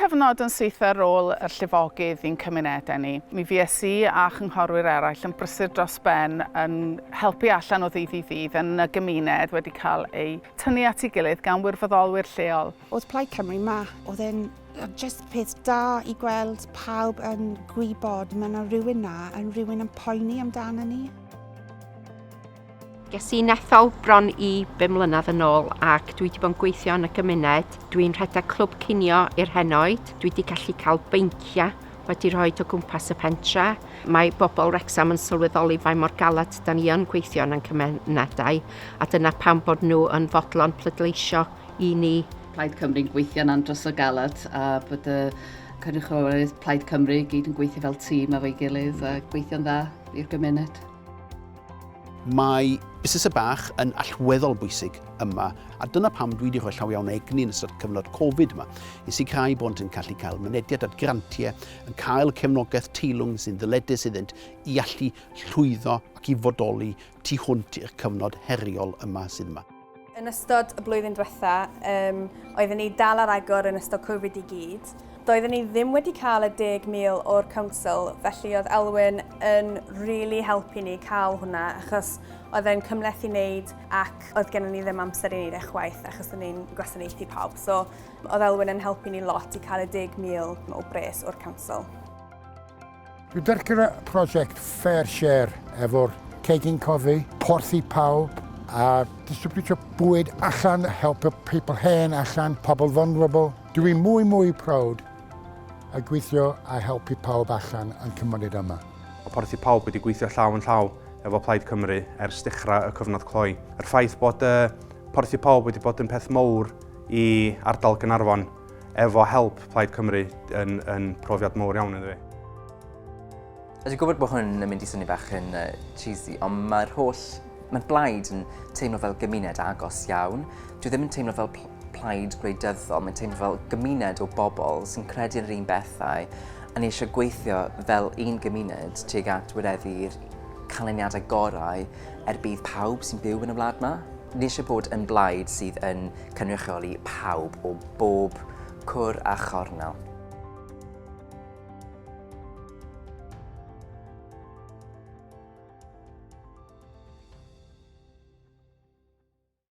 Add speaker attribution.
Speaker 1: cyfnod yn syth ar ôl y llifogydd i'n cymunedau ni, mi fues i a chynghorwyr eraill yn brysur dros ben yn helpu allan o ddydd i ddydd yn y gymuned wedi cael eu tynnu at ei gilydd gan wirfoddolwyr lleol.
Speaker 2: Oedd Plaid Cymru 'ma, oedd e'n jyst peth da i gweld pawb yn gwybod mae yna rhywun 'na, yn rhywun yn poeni amdano ni.
Speaker 3: Ges i'n ethol bron i bum mlynedd yn ôl ac dwi wedi bod yn gweithio yn y gymuned. Dwi'n rhedeg clwb cinio i'r henoed. Dwi wedi gallu cael beinciau wedi rhoi o gwmpas y pentre. Mae bobl Wrecsam yn sylweddoli faint mor galed da ni yn gweithio yn ein cymunedau a dyna pam bod nhw yn fodlon pleidleisio i ni.
Speaker 4: Plaid Cymru'n gweithio'n andros o galed a bod y cynrychiolydd Plaid Cymru gyd yn gweithio fel tîm efo'i gilydd a gweithio'n dda i'r gymuned.
Speaker 5: Mae busnesau bach yn allweddol bwysig yma, a dyna pam dwi wedi rhoi llawer iawn o egni yn ystod cyfnod Covid yma, i sicrhau bod yn gallu cael mynediad at grantiau, yn cael cefnogaeth teilwng sy'n ddyledus iddynt i allu llwyddo ac i fodoli tu hwnt i'r cyfnod heriol yma sydd yma.
Speaker 6: Yn ystod y blwyddyn diwetha, um, oedden ni dal ar agor yn ystod Covid i gyd. Doedden ni ddim wedi cael y 10,000 o'r council, felly oedd Elwyn yn really helpu ni cael hwnna, achos oedd e'n cymhleth i wneud ac oedd gennym ni ddim amser i wneud e chwaith, achos o'n ni'n gwasanaethu pawb. So oedd Elwyn yn helpu ni lot i cael y 10,000 o bres o'r council.
Speaker 7: Dwi'n dechrau prosiect Fair Share efo'r Cegin Cofi, Porthi Pawb a distributio bwyd allan, helpu people hen allan, pobl vulnerable. Dwi'n mwy mwy proud a gweithio a helpu pawb allan yn cymuned yma.
Speaker 8: Mae Porthi Pawb wedi gweithio llaw yn llaw efo Plaid Cymru ers dechrau y cyfnod cloi. Yr ffaith bod uh, Porthi Pawb wedi bod yn peth mowr i ardal Gaernarfon efo help Plaid Cymru yn, yn profiad mowr iawn iddo fi.
Speaker 9: A dwi'n gwybod bod hwn yn mynd i swnio bach yn uh, cheesy, ond mae'r holl... Mae'r blaid yn teimlo fel gymuned agos iawn. Dwi ddim yn teimlo fel plaid gwleidyddol, mae'n teimlo fel gymuned o bobl sy'n credu yn yr un bethau a ni eisiau gweithio fel un gymuned tuag at wireddu'r canlyniadau gorau er budd pawb sy'n byw yn y wlad yma. Ni eisiau bod yn blaid sydd yn cynrychioli pawb o bob cwr a chornel.